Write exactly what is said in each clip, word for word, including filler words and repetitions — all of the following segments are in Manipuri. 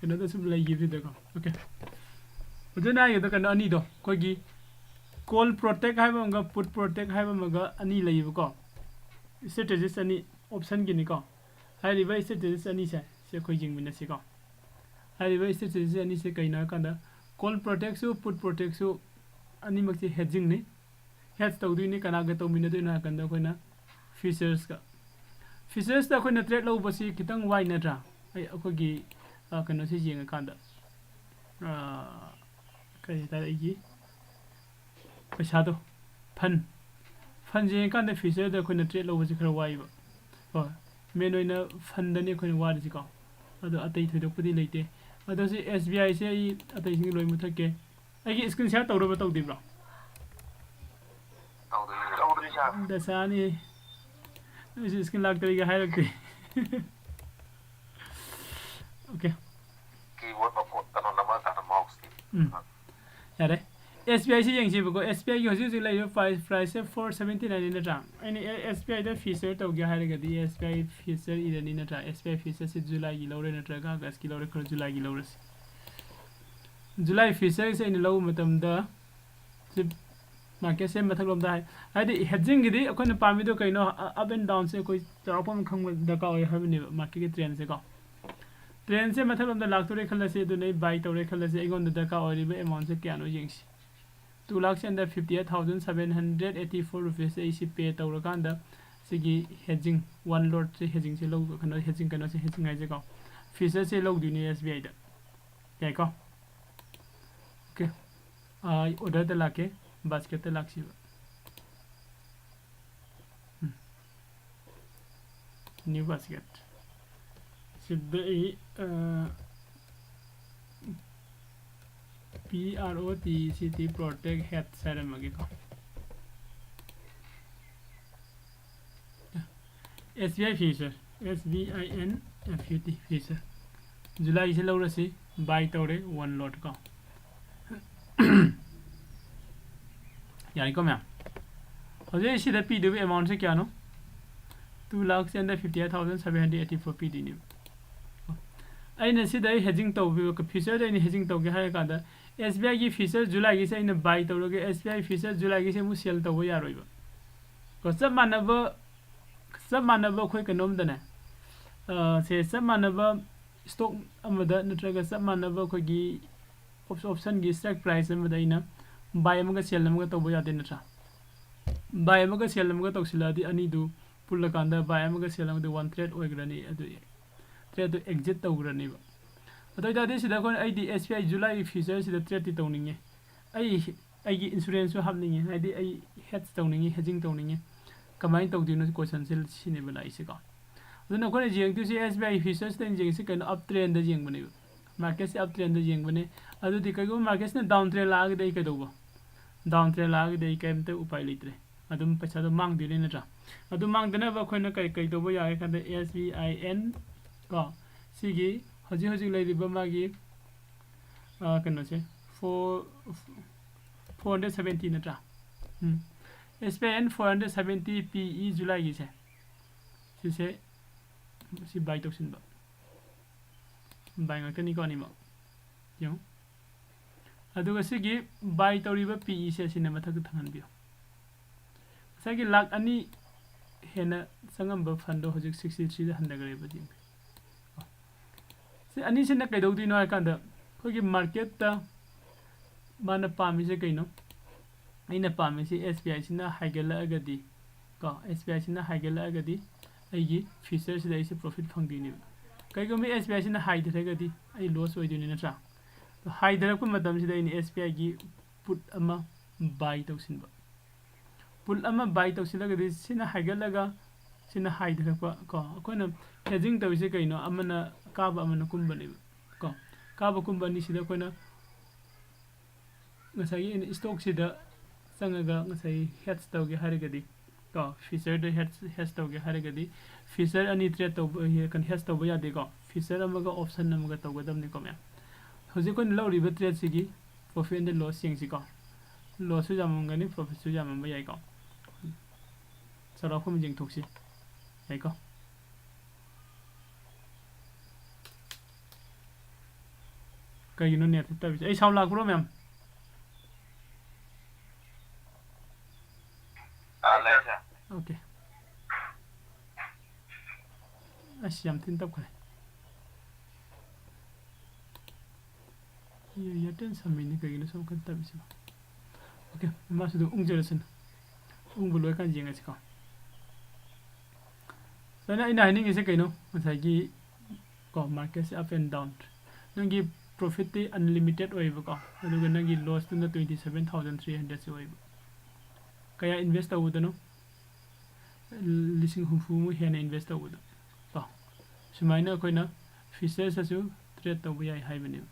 ꯀꯩꯅꯣꯗ ꯁꯨꯝ ꯂꯩꯈꯤꯕꯁꯤꯗꯀꯣ꯫ Okay, ꯍꯧꯖꯤꯛ ꯍꯥꯏꯒꯗ ꯀꯩꯅꯣ ꯑꯅꯤꯗꯣ, ꯑꯩꯈꯣꯏꯒꯤ call protect ꯍꯥꯏꯕ ꯑꯃꯒ put protect ꯍꯥꯏꯕ ꯑꯃꯒ ꯑꯅꯤ ꯂꯩꯌꯦꯕꯀꯣ꯫ Strategies ꯑꯅꯤ, option ꯒꯤꯅꯤꯀꯣ꯫ ꯍꯥꯏꯔꯤꯕ strategies ꯑꯅꯤꯁꯦ ꯁꯤ ꯑꯩꯈꯣꯏ ꯌꯦꯡꯃꯤꯟꯅꯁꯤꯀꯣ꯫ ꯍꯥꯏꯔꯤꯕ strategies ꯑꯅꯤꯁꯦ ꯀꯩꯅꯣ ꯍꯥꯏꯀꯥꯟꯗ, call protect ꯁꯨ put protect ꯁꯨ ꯑꯅꯤꯃꯛꯁꯦ hedging ꯅꯤ꯫ Hedge ꯇꯧꯗꯣꯏꯅꯤ꯫ ꯀꯅꯥꯒ ꯇꯧꯃꯤꯟꯅꯗꯣꯏꯅꯣ ꯍꯥꯏ ꯀꯥꯟꯗ ꯑꯩꯈꯣꯏꯅ futures ꯀ꯫ Futures ꯇ ꯑꯩꯈꯣꯏꯅ trade ꯂꯧꯕꯁꯤ ꯈꯤꯇꯪ ꯋꯥꯏ ꯅꯠꯇ꯭ꯔꯥ? ꯑꯩ, ꯑꯩꯈꯣꯏꯒꯤ, ꯑ, ꯀꯩꯅꯣꯁꯤ ꯌꯦꯡꯉꯀꯥꯟꯗ, ꯑ, ꯀꯔꯤ ꯍꯥꯏꯇꯥꯔꯦ, ꯑꯩꯒꯤ ꯄꯩꯁꯥꯗꯣ, fund, fund ꯁꯦ ꯌꯦꯡꯉꯀꯥꯟꯗ future ꯗ ꯑꯩꯈꯣꯏꯅ trade ꯂꯧꯕꯁꯤ ꯈꯔ ꯋꯥꯏꯕ꯫ ꯍꯣꯏ, main ꯑꯣꯏꯅ fund ꯗꯅꯤ ꯑꯩꯈꯣꯏꯅ ꯋꯥꯔꯤꯁꯤꯀꯣ꯫ ꯑꯗꯣ ꯑꯇꯩ ꯊꯣꯏꯗꯣꯛꯄꯗꯤ ꯂꯩꯇꯦ꯫ ꯑꯗꯣ ꯁꯤ S B I ꯁꯦ ꯑꯩ ꯑꯇꯩꯁꯤꯡ ꯂꯣꯏ ꯃꯨꯊꯠꯀꯦ꯫ ꯑꯩꯒꯤ screen share ꯇꯧꯔꯕ ꯇꯧꯗ꯭ꯔꯤꯕ꯭ꯔꯣ? ꯇꯧꯗ꯭ꯔꯤ, ꯇꯧꯗ꯭ꯔꯤ, sir꯫ ꯗꯁꯥꯅꯤ꯫ ꯅꯣꯏꯁꯨ screen ꯂꯥꯛꯇ꯭ꯔꯤꯒ ꯍꯥꯏꯔꯛꯇꯦ꯫ Okay꯫ Keyboard ꯃꯈꯣꯟ ꯀꯩꯅꯣ ꯅꯝꯃꯀꯥꯟꯗ mouse ꯀꯤ꯫ ꯎꯝ꯫ ꯌꯥꯔꯦ꯫ S B I ꯁꯤ ꯌꯦꯡꯁꯤꯕꯀꯣ꯫ S B I ꯒꯤ ꯍꯧꯖꯤꯛ ꯍꯧꯖꯤꯛ ꯂꯩꯔꯤꯕ price, price ꯁꯦ four seventy nine ꯅꯤ ꯅꯠꯇ꯭ꯔꯥ? ꯑꯩꯅ ꯑꯦ-, S B I the future ꯇꯧꯒꯦ ꯍꯥꯏꯔꯒꯗꯤ S B I future ꯏꯔꯅꯤ ꯅꯠꯇ꯭ꯔꯥ? S B I future ꯁꯤ July ꯒꯤ ꯂꯧꯔꯦ ꯅꯠꯇ꯭ꯔꯒ August ꯀꯤ ꯂꯧꯔꯦ ꯈꯜꯂꯣ, July ꯒꯤ ꯂꯧꯔꯁꯤ꯫ July future ꯁꯦ ꯑꯩꯅ ꯂꯧꯕ ꯃꯇꯝꯗ ꯁꯤ market ꯁꯦ ꯃꯊꯛꯂꯣꯝꯗ ꯍꯥꯏ-, ꯍꯥꯏꯗꯤ hedging ꯒꯤꯗꯤ ꯑꯩꯈꯣꯏꯅ ꯄꯥꯝꯃꯤꯗꯣ ꯀꯩꯅꯣ, ꯑ-, up and down ꯁꯦ ꯑꯩꯈꯣꯏ ꯆꯥꯎꯔꯥꯛꯄ ꯑꯃ ꯈꯪꯕ ꯗꯔꯀꯥꯔ ꯑꯣꯏ ꯍꯥꯏꯕꯅꯦꯕ, market ꯀꯤ trend ꯁꯦꯀꯣ꯫ Trend ꯁꯦ ꯃꯊꯛꯂꯣꯝꯗ ꯂꯥꯛꯇꯣꯔꯦ ꯈꯜꯂꯁꯤ, ꯑꯗꯨꯅ ꯑꯩ buy ꯇꯧꯔꯦ ꯈꯜꯂꯁꯤ, ꯑꯩꯉꯣꯟꯗ ꯗꯔꯀꯥꯔ ꯑꯣꯏꯔꯤꯕ amount ꯁꯦ ꯀꯌꯥꯅꯣ ꯌꯦꯡꯁꯤ꯫ Two lakh and fifty eight thousand seven hundred eighty four rupees ꯁꯦ ꯑꯩ ꯁꯤ pay ꯇꯧꯔꯀꯥꯟꯗ ꯁꯤꯒꯤ hedging, one lot ꯁꯦ hedging ꯁꯦ ꯂꯧ-, ꯀꯩꯅꯣ, hedging, ꯀꯩꯅꯣꯁꯦ hedging ꯍꯥꯏꯁꯦꯀꯣ, future say ꯂꯧꯗꯣꯏꯅꯦ S B I ꯗ꯫ ꯌꯥꯏꯀꯣ? Okay꯫ ꯑꯥ, order ꯗ ꯂꯥꯛꯀꯦ, basket ꯇ ꯂꯥꯛꯁꯤꯕ꯫ ꯎꯝ꯫ New basket꯫ ꯁꯤꯗ ꯑꯩ, ꯑꯥ, P R O T E C T protect hedge ꯍꯥꯏꯔꯝꯃꯒꯦꯀꯣ꯫ S B I future, S B I N F U T future꯫ July say ꯂꯧꯔꯁꯤ, buy ꯇꯧꯔꯦ, one lot ꯀꯣ꯫ ꯌꯥꯔꯦꯀꯣ ꯃꯌꯥꯝ? ꯍꯧꯖꯤꯛ ꯁꯤꯗ ꯄꯤꯗꯣꯏꯕ amount ꯁꯦ ꯀꯌꯥꯅꯣ? Two lakh and fifty eight thousand seven hundred eighty four ꯄꯤꯗꯣꯏꯅꯦꯕ꯫ ꯑꯩꯅ ꯁꯤꯗ ꯑꯩ ꯍꯦꯖꯤꯡ ꯇꯧꯕꯤꯕ ꯐ꯭ꯌꯨꯆꯔꯗ ꯑꯩꯅ ꯍꯦꯖꯤꯡ ꯇꯧꯒꯦ ꯍꯥꯏꯔ ꯀꯥꯟꯗ, ꯑꯦꯁ ꯕꯤ ꯑꯥꯏꯒꯤ ꯐ꯭ꯌꯨꯆꯔ ꯖꯨꯂꯥꯏꯒꯤꯁꯦ ꯑꯩꯅ ꯕꯥꯏ ꯇꯧꯔꯒꯦ, ꯑꯦꯁ ꯕꯤ ꯑꯥꯏ ꯐ꯭ꯌꯨꯆꯔ ꯖꯨꯂꯥꯏꯒꯤꯁꯦ ꯑꯃꯨꯛ ꯁꯦꯜ ꯇꯧꯕ ꯌꯥꯔꯣꯏꯕ꯫ ꯀꯣ, ꯆꯞ ꯃꯥꯟꯅꯕ, ꯆꯞ ꯃꯥꯟꯅꯕ ꯑꯩꯈꯣꯏ ꯀꯩꯅꯣꯝꯗꯅꯦ, ꯑ, ꯁꯦ ꯆꯞ ꯃꯥꯟꯅꯕ ꯁ꯭ꯇꯣꯛ ꯑꯃꯗ ꯅꯠꯇ꯭ꯔꯒ ꯆꯞ ꯃꯥꯟꯅꯕ ꯑꯩꯈꯣꯏꯒꯤ ꯑꯣꯞ-, ꯑꯣꯞꯁꯟꯒꯤ ꯁ꯭ꯇ꯭ꯔꯥꯏꯛ ꯄ꯭ꯔꯥꯏꯁ ꯑꯃꯗ ꯑꯩꯅ ꯕꯥꯏ ꯑꯃꯒ ꯁꯦꯜ ꯑꯃꯒ ꯇꯧꯕ ꯌꯥꯗꯦ ꯅꯠꯇ꯭ꯔꯥ? ꯕꯥꯏ ꯑꯃꯒ ꯁꯦꯜ ꯑꯃꯒ ꯇꯧꯁꯤꯜꯂꯛꯑꯗꯤ ꯑꯅꯤꯗꯨ ꯄꯨꯜꯂꯀꯥꯟꯗ ꯕꯥꯏ ꯑꯃꯒ ꯁꯦꯜ ꯑꯃꯒꯗꯤ ꯋꯥꯟ ꯇ꯭ꯔꯦꯠ ꯑꯣꯏꯈ꯭ꯔꯅꯤ, ꯑꯗꯨ ꯇ꯭ꯔꯦꯠꯇꯨ ꯑꯦꯛꯖꯤꯠ ꯇꯧꯈ꯭ꯔꯅꯤꯕ꯫ ꯑꯗꯨ ꯑꯣꯏꯇꯥꯔꯗꯤ ꯁꯤꯗ ꯑꯩꯈꯣꯏꯅ, ꯑꯩꯗꯤ ꯑꯦꯁ ꯕꯤ ꯑꯥꯏ ꯖꯨꯂꯥꯏꯒꯤ ꯐ꯭ꯌꯨꯆꯔꯁꯤꯗ ꯇ꯭ꯔꯦꯠꯇꯤ ꯇꯧꯅꯤꯡꯉꯦ, ꯑꯩ, ꯑꯩꯒꯤ ꯏꯟꯁꯨꯔꯦꯟꯁꯁꯨ ꯍꯥꯞꯅꯤꯡꯉꯦ, ꯍꯥꯏꯗꯤ ꯑꯩ ꯍꯦꯖ ꯇꯧꯅꯤꯡꯉꯤ, ꯍꯦꯖꯤꯡ ꯇꯧꯅꯤꯡꯉꯤ, ꯀꯃꯥꯏꯅ ꯇꯧꯗꯣꯏꯅꯣ ꯀꯣꯏꯁꯟꯁꯦ ꯁꯤꯅꯦꯕ ꯂꯥꯛꯏꯁꯦꯀꯣ꯫ ꯑꯗꯨꯅ ꯑꯩꯈꯣꯏꯅ ꯌꯦꯡꯗꯣꯏꯁꯦ ꯑꯦꯁ ꯕꯤ ꯑꯥꯏ ꯐ꯭ꯌꯨꯆꯔꯁꯤꯗ ꯑꯩꯅ ꯌꯦꯡꯉꯤꯁꯦ ꯀꯩꯅꯣ, ꯑꯞ ꯇ꯭ꯔꯦꯟꯗ ꯌꯦꯡꯕꯅꯦꯕ꯫ ꯃꯥꯔꯀꯦꯠꯁꯦ ꯑꯞ ꯇ꯭ꯔꯦꯟꯗ ꯌꯦꯡꯕꯅꯦ꯫ ꯑꯗꯨꯗꯤ ꯀꯩꯒꯨꯝꯕ ꯃꯥꯔꯀꯦꯠꯁꯤꯅ ꯗꯥꯎꯟ ꯇ꯭ꯔꯦꯟ ꯂꯥꯛꯑꯒꯗꯤ ꯑꯩ ꯀꯩꯗꯧꯕ? ꯗꯥꯎꯟ ꯇ꯭ꯔꯦꯟ ꯂꯥꯛꯑꯒꯗꯤ ꯑꯩ ꯀꯩꯝꯇ ꯎꯄꯥꯏ ꯂꯩꯇ꯭ꯔꯦ, ꯑꯗꯨꯝ ꯄꯩꯁꯥꯗꯣ ꯃꯥꯡꯗꯣꯏꯅꯦ ꯅꯠꯇ꯭ꯔꯥ? ꯑꯗꯨ ꯃꯥꯡꯗꯅꯕ ꯑꯩꯈꯣꯏꯅ ꯀꯩ, ꯀꯩ ꯇꯧꯕ ꯌꯥꯒꯦ ꯈꯟꯗ, ꯑꯦꯁ ꯕꯤ ꯑꯥꯏ ꯑꯦꯟ ꯀꯣ, ꯁꯤꯒꯤ ꯍꯧꯖꯤꯛ ꯍꯧꯖꯤꯛ ꯂꯩꯔꯤꯕ ꯃꯥꯒꯤ, ꯑ, ꯀꯩꯅꯣꯁꯦ, ꯐꯣꯔ, ꯐꯣꯔ ꯍꯟꯗ꯭ꯔꯦꯠ ꯁꯕꯦꯟꯇꯤ ꯅꯠꯇ꯭ꯔꯥ? ꯎꯝ, S B I N four hundred seventy P E ꯖꯨꯂꯥꯏꯒꯤꯁꯦ, ꯁꯤꯁꯦ, ꯁꯤ ꯕꯥꯏ ꯇꯧꯁꯤꯟꯕ, ꯕꯥꯏ ꯉꯥꯛꯇꯅꯤꯀꯣ ꯑꯅꯤꯃꯛ꯫ ꯌꯦꯡꯉꯨ꯫ ꯑꯗꯨꯒ ꯁꯤꯒꯤ ꯕꯥꯏ ꯇꯧꯔꯤꯕ ꯄꯤ ꯏꯁꯦ ꯑꯁꯤꯅ ꯃꯊꯛꯇ ꯊꯥꯡꯍꯟꯕꯤꯌꯨ꯫ ꯉꯁꯥꯏꯒꯤ ꯂꯥꯛ ꯑꯅꯤ ꯍꯦꯟꯅ ꯆꯪꯉꯝꯕ ꯐꯟꯗꯣ ꯍꯧꯖꯤꯛ ꯁꯤꯛꯁꯇꯤ ꯊ꯭ꯔꯤꯗ ꯍꯟꯊꯈ꯭ꯔꯦꯕ, ꯌꯦꯡꯕꯤꯌꯨ꯫ ꯁꯤ ꯑꯅꯤꯁꯤꯅ ꯀꯩꯗꯧꯗꯣꯏꯅꯣ ꯍꯥꯏ ꯀꯥꯟꯗ, ꯑꯩꯈꯣꯏꯒꯤ ꯃꯥꯔꯀꯦꯠꯇ ꯃꯥꯅ ꯄꯥꯝꯃꯤꯁꯦ ꯀꯩꯅꯣ? ꯑꯩꯅ ꯄꯥꯝꯃꯤꯁꯦ ꯑꯦꯁ ꯕꯤ ꯑꯥꯏꯁꯤꯅ ꯍꯥꯏꯒꯠꯂꯛꯑꯒꯗꯤ, ꯀꯣ, ꯑꯦꯁ ꯕꯤ ꯑꯥꯏꯁꯤꯅ ꯍꯥꯏꯒꯠꯂꯛꯑꯒꯗꯤ ꯑꯩꯒꯤ ꯐ꯭ꯌꯨꯆꯔꯁꯤꯗ ꯑꯩꯁꯦ ꯄ꯭ꯔꯣꯐꯤꯠ ꯐꯪꯗꯣꯏꯅꯦꯕ꯫ ꯀꯩꯒꯨꯝꯕ ꯑꯦꯁ ꯕꯤ ꯑꯥꯏꯁꯤꯅ ꯍꯥꯏꯊꯔꯒꯗꯤ ꯑꯩ ꯂꯣꯁ ꯑꯣꯏꯗꯣꯏꯅꯤ ꯅꯠꯇ꯭ꯔꯥ? ꯑꯗꯣ ꯍꯥꯏꯊꯔꯛꯄ ꯃꯇꯝꯁꯤꯗ ꯑꯩꯅ ꯑꯦꯁ ꯕꯤ ꯑꯥꯏꯒꯤ ꯄꯨꯠ ꯑꯃ ꯕꯥꯏ ꯇꯧꯁꯤꯟꯕ꯫ ꯄꯨꯠ ꯑꯃ ꯕꯥꯏ ꯇꯧꯁꯤꯜꯂꯒꯗꯤ ꯁꯤꯅ ꯍꯥꯏꯒꯠꯂꯒ ꯁꯤꯅ ꯍꯥꯏꯊꯔꯛꯄ, ꯀꯣ, ꯑꯩꯈꯣꯏꯅ ꯍꯦꯖꯤꯡ ꯇꯧꯔꯤꯁꯦ ꯀꯩꯅꯣ? ꯑꯃꯅ ꯀꯥꯕ ꯑꯃꯅ ꯀꯨꯝꯕꯅꯦꯕ, ꯀꯣ꯫ ꯀꯥꯕ ꯀꯨꯝꯕ ꯑꯅꯤꯁꯤꯗ ꯑꯩꯈꯣꯏꯅ ꯉꯁꯥꯏꯒꯤ ꯑꯩꯅ ꯁ꯭ꯇꯣꯛꯁꯤꯗ ꯆꯪꯉꯒ ꯉꯁꯥꯏ ꯍꯦꯖ ꯇꯧꯒꯦ ꯍꯥꯏꯔꯒꯗꯤ, ꯀꯣ, ꯐ꯭ꯌꯨꯆꯔꯗ ꯍꯦꯖ, ꯍꯦꯖ ꯇꯧꯒꯦ ꯍꯥꯏꯔꯒꯗꯤ ꯐ꯭ꯌꯨꯆꯔ ꯑꯅꯤ ꯇ꯭ꯔꯦꯠ ꯇꯧꯕ, ꯀꯩꯅꯣ, ꯍꯦꯖ ꯇꯧꯕ ꯌꯥꯗꯦꯀꯣ꯫ ꯐ꯭ꯌꯨꯆꯔ ꯑꯃꯒ ꯑꯣꯞꯁꯟ ꯑꯃꯒ ꯇꯧꯒꯗꯕꯅꯤꯀꯣ ꯃꯌꯥꯝ꯫ ꯍꯧꯖꯤꯛ ꯑꯩꯈꯣꯏꯅ ꯂꯧꯔꯤꯕ ꯇ꯭ꯔꯦꯠꯁꯤꯒꯤ ꯄ꯭ꯔꯣꯐꯤꯠ ꯑꯦꯟ ꯂꯣꯁ ꯌꯦꯡꯁꯤꯀꯣ꯫ ꯂꯣꯁꯁꯨ ꯌꯥꯝꯃꯝꯒꯅꯤ, ꯄ꯭ꯔꯣꯐꯤꯠꯁꯨ ꯌꯥꯝꯃꯝꯕ ꯌꯥꯏꯀꯣ꯫ ꯆꯥꯎꯔꯥꯛꯄ ꯑꯃ ꯌꯦꯡꯊꯣꯛꯁꯤ꯫ ꯌꯥꯏꯀꯣ? ꯀꯩꯒꯤꯅꯣ ꯅꯦꯠꯁꯦ ꯇꯞꯄꯤꯁꯦ? ꯑꯩ ꯁꯥꯎꯟ ꯂꯥꯛꯄ꯭ꯔꯣ ꯃꯌꯥꯝ? ꯑꯥ, ꯂꯩ, ꯁꯥꯔ꯫ ꯑꯣꯀꯦ꯫ ꯑꯁ, ꯌꯥꯝ ꯊꯤꯅ ꯇꯞꯈ꯭ꯔꯦ꯫ ꯏꯌꯥꯔꯇꯦꯜ ꯁꯝꯃꯤꯅꯤ, ꯀꯩꯒꯤꯅꯣ ꯁꯨꯝ ꯈꯔ ꯇꯞꯄꯤꯁꯤꯕꯣ? ꯑꯣꯀꯦ, ꯃꯥꯁꯨ ꯑꯗꯨꯝ ꯎꯪꯖꯔꯁꯅꯨ꯫ ꯎꯪꯕ ꯂꯣꯏꯔꯀꯥꯟꯗ ꯌꯦꯡꯉꯁꯤꯀꯣ꯫ ꯁꯨꯃꯥꯏꯅ ꯑꯩꯅ ꯍꯥꯏꯅꯤꯡꯉꯤꯁꯦ ꯀꯩꯅꯣ? ꯉꯁꯥꯏꯒꯤ ꯀꯣ, ꯃꯥꯔꯀꯦꯠꯁꯦ up and down꯫ ꯅꯪꯒꯤ ꯄ꯭ꯔꯣꯐꯤꯠꯇꯤ ꯑꯟꯂꯤꯃꯤꯇꯦꯠ ꯑꯣꯏꯌꯦꯕꯀꯣ, ꯑꯗꯨꯒ ꯅꯪꯒꯤ ꯂꯣꯁꯇꯨꯅ twenty seven thousand three hundred ꯁꯤ ꯑꯣꯏꯌꯦꯕ꯫ ꯀꯌꯥ ꯏꯟꯚꯦꯁ ꯇꯧꯕꯗꯅꯣ? ꯂꯤꯁꯤꯡ ꯍꯨꯝꯐꯨꯃꯨꯛ ꯍꯦꯟꯅ ꯏꯟꯚꯦꯁ ꯇꯧꯕꯗ ꯀꯣ, ꯁꯨꯃꯥꯏꯅ ꯑꯩꯈꯣꯏꯅ ꯐ꯭ꯌꯨꯆꯔꯁꯇꯁꯨ ꯇ꯭ꯔꯦꯠ ꯇꯧꯕ ꯌꯥꯏ ꯍꯥꯏꯕꯅꯦꯕ꯫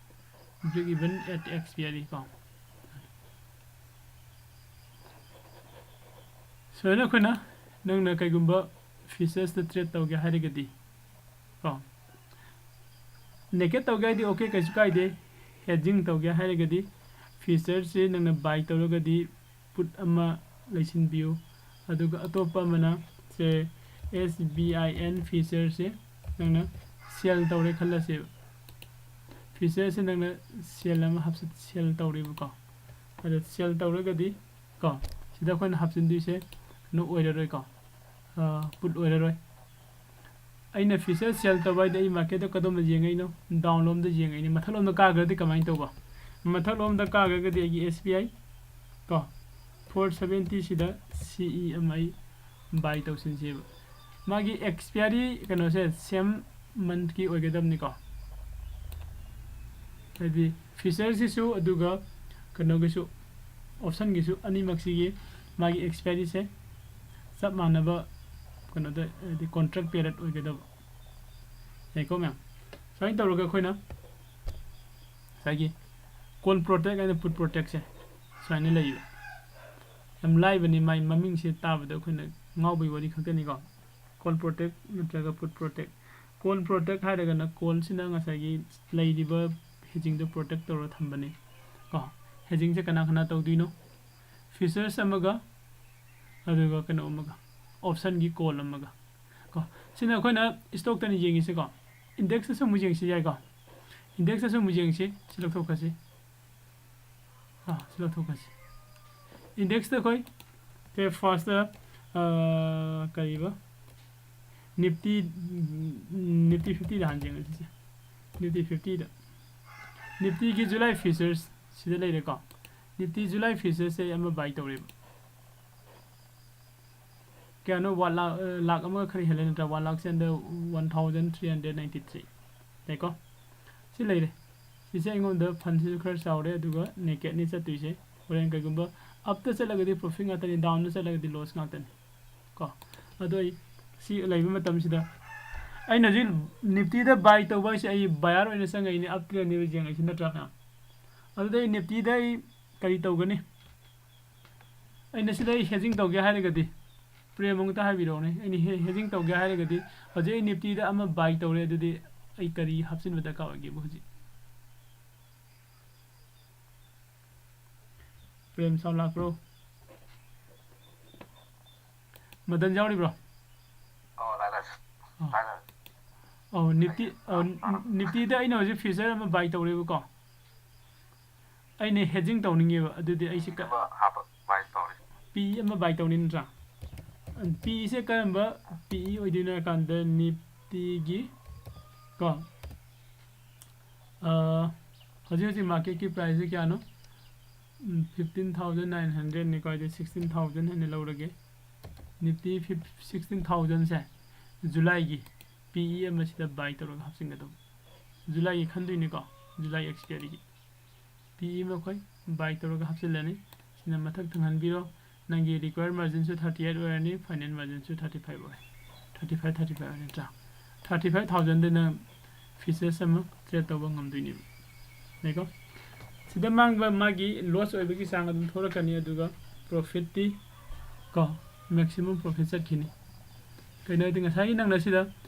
Break even at expiry ꯀꯣ꯫ ꯁꯨꯃꯥꯏꯅ ꯑꯩꯈꯣꯏꯅ, ꯅꯪꯅ ꯀꯩꯒꯨꯝꯕ ꯐ꯭ꯌꯨꯆꯔꯁꯇ ꯇ꯭ꯔꯦꯠ ꯇꯧꯒꯦ ꯍꯥꯏꯔꯒꯗꯤ ꯀꯣ, ꯅꯦꯀꯦꯠ ꯇꯧꯒꯦ ꯍꯥꯏꯗꯤ ꯑꯣꯀꯦ, ꯀꯩꯁꯨ ꯀꯥꯏꯗꯦ꯫ ꯍꯦꯗꯖꯤꯡ ꯇꯧꯒꯦ ꯍꯥꯏꯔꯒꯗꯤ ꯐ꯭ꯌꯨꯆꯔꯁꯦ ꯅꯪꯅ ꯕꯥꯏ ꯇꯧꯔꯒꯗꯤ ꯄꯨꯠ ꯑꯃ ꯂꯩꯁꯤꯟꯕꯤꯌꯨ, ꯑꯗꯨꯒ ꯑꯇꯣꯞꯄ ꯑꯃꯅ ꯁꯦ S B I N ꯐ꯭ꯌꯨꯆꯔꯁꯦ ꯅꯪꯅ ꯁꯦꯜ ꯇꯧꯔꯦ ꯈꯜꯂꯁꯦꯕ꯫ ꯐ꯭ꯌꯨꯆꯔꯁꯦ ꯅꯪꯅ ꯁꯦꯜ ꯑꯃ ꯍꯥꯞꯆ-, ꯁꯦꯜ ꯇꯧꯔꯦꯕꯀꯣ꯫ ꯑꯗꯣ ꯁꯦꯜ ꯇꯧꯔꯒꯗꯤ ꯀꯣ, ꯁꯤꯗ ꯑꯩꯈꯣꯏꯅ ꯍꯥꯞꯆꯤꯟꯗꯣꯏꯁꯦ ꯀꯩꯅꯣ ꯑꯣꯏꯔꯔꯣꯏꯀꯣ, ꯄꯨꯠ ꯑꯣꯏꯔꯔꯣꯏ꯫ ꯑꯩꯅ ꯐ꯭ꯌꯨꯆꯔ ꯁꯦꯜ ꯇꯧꯕ ꯍꯥꯏꯗꯤ ꯑꯩ ꯃꯥꯔꯀꯦꯠꯇ ꯀꯗꯣꯝꯗ ꯌꯦꯡꯉꯛꯏꯅꯣ? ꯗꯥꯎꯟꯂꯣꯝꯗ ꯌꯦꯡꯉꯛꯏꯅꯤ꯫ ꯃꯊꯛꯂꯣꯝꯗ ꯀꯥꯈ꯭ꯔꯗꯤ ꯀꯃꯥꯏꯅ ꯇꯧꯕ? ꯃꯊꯛꯂꯣꯝꯗ ꯀꯥꯈ꯭ꯔꯒꯗꯤ ꯑꯩꯒꯤ S B I ꯀꯣ, four seventy ꯁꯤꯗ C E ꯑꯃ ꯑꯩ ꯕꯥꯏ ꯇꯧꯁꯤꯟꯁꯦꯕ꯫ ꯃꯥꯒꯤ ꯑꯦꯛꯁꯄꯤꯌꯥꯔꯤ ꯀꯩꯅꯣꯁꯦ ꯁꯦꯝ ꯃꯟꯊꯀꯤ ꯑꯣꯏꯒꯗꯕꯅꯤꯀꯣ꯫ ꯍꯥꯏꯗꯤ ꯐ꯭ꯌꯨꯆꯔꯁꯤꯁꯨ ꯑꯗꯨꯒ ꯀꯩꯅꯣꯒꯤꯁꯨ, ꯑꯣꯞꯁꯟꯒꯤꯁꯨ ꯑꯅꯤꯃꯛꯁꯤꯒꯤ ꯃꯥꯒꯤ ꯑꯦꯛꯁꯄꯤꯌꯥꯔꯤꯁꯦ ꯆꯞ ꯃꯥꯟꯅꯕ ꯀꯩꯅꯣꯗ, ꯍꯥꯏꯗꯤ ꯀꯣꯟꯇ꯭ꯔꯦꯛ ꯄꯦꯔꯦꯠ ꯑꯣꯏꯒꯗꯕ꯫ ꯌꯥꯏꯀꯣ ꯃꯌꯥꯝ? ꯁꯨꯃꯥꯏꯅ ꯇꯧꯔꯒ ꯑꯩꯈꯣꯏꯅ ꯉꯁꯥꯏꯒꯤ ꯀꯣꯜ ꯄ꯭ꯔꯣꯇꯦꯛ ꯍꯥꯏꯅ ꯄꯨꯠ ꯄ꯭ꯔꯣꯇꯦꯛꯁꯦ ꯁꯨꯃꯥꯏꯅ ꯂꯩꯌꯦꯕ꯫ ꯌꯥꯝ ꯂꯥꯏꯕꯅꯤ, ꯃꯥꯏ ꯃꯃꯤꯡꯁꯦ ꯇꯥꯕꯗ ꯑꯩꯈꯣꯏꯅ ꯉꯥꯎꯕꯒꯤ ꯋꯥꯔꯤ ꯈꯛꯇꯅꯤꯀꯣ꯫ ꯀꯣꯜ ꯄ꯭ꯔꯣꯇꯦꯛ ꯅꯠꯇ꯭ꯔꯒ ꯄꯨꯠ ꯄ꯭ꯔꯣꯇꯦꯛ꯫ ꯀꯣꯜ ꯄ꯭ꯔꯣꯇꯦꯛ ꯍꯥꯏꯔꯒꯅ ꯀꯣꯜꯁꯤꯅ ꯉꯁꯥꯏꯒꯤ ꯂꯩꯔꯤꯕ ꯍꯦꯖꯤꯡꯗꯣ ꯄ꯭ꯔꯣꯇꯦꯛ ꯇꯧꯔ ꯊꯝꯕꯅꯤ ꯀꯣ꯫ ꯍꯦꯖꯤꯡꯁꯦ ꯀꯅꯥ ꯀꯅꯥ ꯇꯧꯗꯣꯏꯅꯣ? ꯐ꯭ꯌꯨꯆꯔꯁ ꯑꯃꯒ, ꯑꯗꯨꯒ ꯀꯩꯅꯣ ꯑꯃꯒ, ꯑꯣꯞꯁꯟꯒꯤ ꯀꯣꯜ ꯑꯃꯒ ꯀꯣ꯫ ꯁꯤꯅ ꯑꯩꯈꯣꯏꯅ ꯏꯁꯇꯣꯛꯇꯅꯤ ꯌꯦꯡꯉꯤꯁꯦꯀꯣ꯫ ꯏꯟꯗꯦꯛꯁꯇꯁꯨ ꯑꯃꯨꯛ ꯌꯦꯡꯁꯤ ꯌꯥꯏꯀꯣ꯫ ꯏꯟꯗꯦꯛꯁꯇꯁꯨ ꯑꯃꯨꯛ ꯌꯦꯡꯁꯤ꯫ ꯁꯤ ꯂꯧꯊꯣꯛꯈ꯭ꯔꯁꯤ꯫ ꯑꯥ, ꯁꯤ ꯂꯧꯊꯣꯛꯈ꯭ꯔꯁꯤ꯫ ꯏꯟꯗꯦꯛꯁꯇ ꯑꯩꯈꯣꯏ ꯀꯩ ꯐꯥꯔꯁꯇ, ꯑꯥ, ꯀꯔꯤꯕ? ꯅꯤꯐꯇꯤ, ꯅꯤꯐꯇꯤ ꯐꯤꯐꯇꯤꯗ ꯍꯥꯟꯅ ꯌꯦꯡꯉꯁꯤꯁꯦ꯫ ꯅꯤꯐꯇꯤ ꯐꯤꯐꯇꯤꯗ꯫ ꯅꯤꯐꯇꯤꯒꯤ ꯖꯨꯂꯥꯏ ꯐ꯭ꯌꯨꯆꯔꯁ ꯁꯤꯗ ꯂꯩꯔꯦꯀꯣ꯫ ꯅꯤꯐꯇꯤ ꯖꯨꯂꯥꯏ ꯐ꯭ꯌꯨꯆꯔꯁꯁꯦ ꯑꯩ ꯑꯃ ꯕꯥꯏ ꯇꯧꯔꯦꯕ꯫ ꯀꯌꯥꯅꯣ? ꯋꯥꯟ ꯂꯥꯛ, ꯑ, ꯂꯥꯛ ꯑꯃꯒ ꯈꯔ ꯍꯦꯜꯂꯦ ꯅꯠꯇ꯭ꯔꯥ? One lakh under one thousand three hundred ninety three ꯂꯩꯀꯣ꯫ ꯁꯤ ꯂꯩꯔꯦ꯫ ꯁꯤꯁꯦ ꯑꯩꯉꯣꯟꯗ ꯐꯟꯁꯤꯁꯨ ꯈꯔ ꯆꯥꯎꯔꯦ, ꯑꯗꯨꯒ ꯅꯦꯀꯦꯠꯅꯤ ꯆꯠꯇꯣꯏꯁꯦ꯫ ꯍꯣꯔꯦꯟ ꯀꯩꯒꯨꯝꯕ ꯑꯞꯇ ꯆꯠꯂꯒꯗꯤ ꯄ꯭ꯔꯣꯐꯤꯠ ꯉꯥꯛꯇꯅꯤ, ꯗꯥꯎꯟꯗ ꯆꯠꯂꯒꯗꯤ ꯂꯣꯁ ꯉꯥꯛꯇꯅꯤ ꯀꯣ꯫ ꯑꯗꯣ ꯑꯩ ꯁꯤ ꯂꯩꯕ ꯃꯇꯝꯁꯤꯗ ꯑꯩꯅ ꯍꯧꯖꯤꯛ ꯅꯤꯐꯇꯤꯗ ꯕꯥꯏ ꯇꯧꯕ ꯍꯥꯏꯁꯦ ꯑꯩ ꯕꯥꯌꯔ ꯑꯣꯏꯅ ꯆꯪꯉꯛꯏꯅꯦ, ꯑꯞꯇꯅꯦꯕ ꯌꯦꯡꯉꯛꯏꯁꯤ ꯅꯠꯇ꯭ꯔꯥ ꯃꯌꯥꯝ? ꯑꯗꯨꯗ ꯑꯩ ꯅꯤꯐꯇꯤꯗ ꯑꯩ ꯀꯔꯤ ꯇꯧꯒꯅꯤ? ꯑꯩꯅ ꯁꯤꯗ ꯑꯩ ꯍꯦꯖꯤꯡ ꯇꯧꯒꯦ ꯍꯥꯏꯔꯒꯗꯤ, ꯄ꯭ꯔꯦꯝ ꯑꯃꯨꯛꯇ ꯍꯥꯏꯕꯤꯔꯛꯎꯅꯦ꯫ ꯑꯩꯅ ꯍꯦ-, ꯍꯦꯖꯤꯡ ꯇꯧꯒꯦ ꯍꯥꯏꯔꯒꯗꯤ, ꯍꯧꯖꯤꯛ ꯑꯩ ꯅꯤꯐꯇꯤꯗ ꯑꯃ ꯕꯥꯏ ꯇꯧꯔꯦ, ꯑꯗꯨꯗꯤ ꯑꯩ ꯀꯔꯤ ꯍꯥꯞꯆꯤꯟꯕ ꯗꯔꯀꯥꯔ ꯑꯣꯏꯒꯦꯕ ꯍꯧꯖꯤꯛ? ꯄ꯭ꯔꯦꯝ ꯁꯥꯎ ꯂꯥꯛꯄ꯭ꯔꯣ? ꯃꯗꯟ ꯌꯥꯎꯔꯤꯕ꯭ꯔꯣ? ꯑꯧ, ꯂꯥꯛꯑꯦ, ꯂꯥꯛꯑꯦ꯫ ꯑꯧ꯫ ꯂꯥꯛꯑꯦ, ꯂꯥꯛꯑꯦ꯫ ꯑꯧ, ꯅꯤꯐꯇꯤ, ꯑꯧ, ꯑꯥ, ꯑꯥ꯫ ꯅꯤꯐꯇꯤꯗ ꯑꯩꯅ ꯍꯧꯖꯤꯛ ꯐ꯭ꯌꯨꯆꯔ ꯑꯃ ꯕꯥꯏ ꯇꯧꯔꯦꯕꯀꯣ꯫ ꯑꯩꯅ ꯍꯦꯖꯤꯡ ꯇꯧꯅꯤꯡꯉꯦꯕ, ꯑꯗꯨꯗꯤ ꯑꯩꯁꯦ ꯀ-, ꯑꯃ ꯍꯥꯞꯄ ꯕꯥꯏ ꯇꯧꯔꯦ꯫ ꯄꯤ ꯏ ꯑꯃ ꯕꯥꯏ ꯇꯧꯅꯤ ꯅꯠꯇ꯭ꯔꯥ? ꯄꯤ ꯏꯁꯦ ꯀꯔꯝꯕ ꯄꯤ ꯏ ꯑꯣꯏꯗꯣꯏꯅꯣ ꯍꯥꯏ ꯀꯥꯟꯗ ꯅꯤꯐꯇꯤꯒꯤ ꯀꯣ, ꯑ, ꯍꯧꯖꯤꯛ ꯍꯧꯖꯤꯛ ꯃꯥꯔꯀꯦꯠꯀꯤ ꯄ꯭ꯔꯥꯏꯁꯁꯦ ꯀꯌꯥꯅꯣ? ꯎꯝ, fifteen thousand nine hundred ꯅꯤꯀꯣ, ꯑꯩꯗꯤ sixteen thousand ꯍꯥꯏꯅ ꯂꯧꯔꯒꯦ꯫ ꯅꯤꯐꯇꯤ ꯐꯤꯐ-, sixteen thousandꯁꯦ ꯖꯨꯂꯥꯏꯒꯤ ꯄꯤ ꯏ ꯑꯃꯁꯤꯗ ꯕꯥꯏ ꯇꯧꯔꯒ ꯍꯥꯞꯆꯤꯟꯒꯗꯧꯕ꯫ ꯖꯨꯂꯥꯏꯒꯤ ꯈꯟꯗꯣꯏꯅꯤꯀꯣ, ꯖꯨꯂꯥꯏ ꯑꯦꯛꯁꯄꯤꯌꯔꯤꯒꯤ꯫ ꯄꯤ ꯏ ꯑꯃ ꯑꯩꯈꯣꯏ ꯕꯥꯏ ꯇꯧꯔꯒ ꯍꯥꯞꯆꯤꯜꯂꯅꯤ꯫ ꯁꯤꯅ ꯃꯊꯛ ꯊꯪꯍꯟꯕꯤꯔꯣ꯫ ꯅꯪꯒꯤ required marginꯁꯨ thirty eight ꯑꯣꯏꯔꯅꯤ, final marginꯁꯨ thirty five ꯑꯣꯏꯔꯦ꯫ Thirty five, thirty five ꯑꯣꯏꯔꯦ ꯅꯠꯇ꯭ꯔꯥ? Thirty five thousandꯗ ꯅꯪ futures ꯑꯃ trade ꯇꯧꯕ ꯉꯝꯗꯣꯏꯅꯦꯕ꯫ ꯌꯥꯏꯀꯣ? ꯁꯤꯗ ꯃꯥꯡꯕ ꯃꯥꯒꯤ loss ꯑꯣꯏꯕꯒꯤ ꯆꯥꯡ ꯑꯗꯨꯝ ꯊꯣꯛꯂꯛꯀꯅꯤ, ꯑꯗꯨꯒ profitꯇꯤ ꯀꯣ, maximum profit ꯆꯠꯈꯤꯅꯤ꯫ ꯀꯩꯅꯣ ꯍꯥꯏꯗꯤ ꯉꯁꯥꯏꯒꯤ ꯅꯪꯅ ꯁꯤꯗ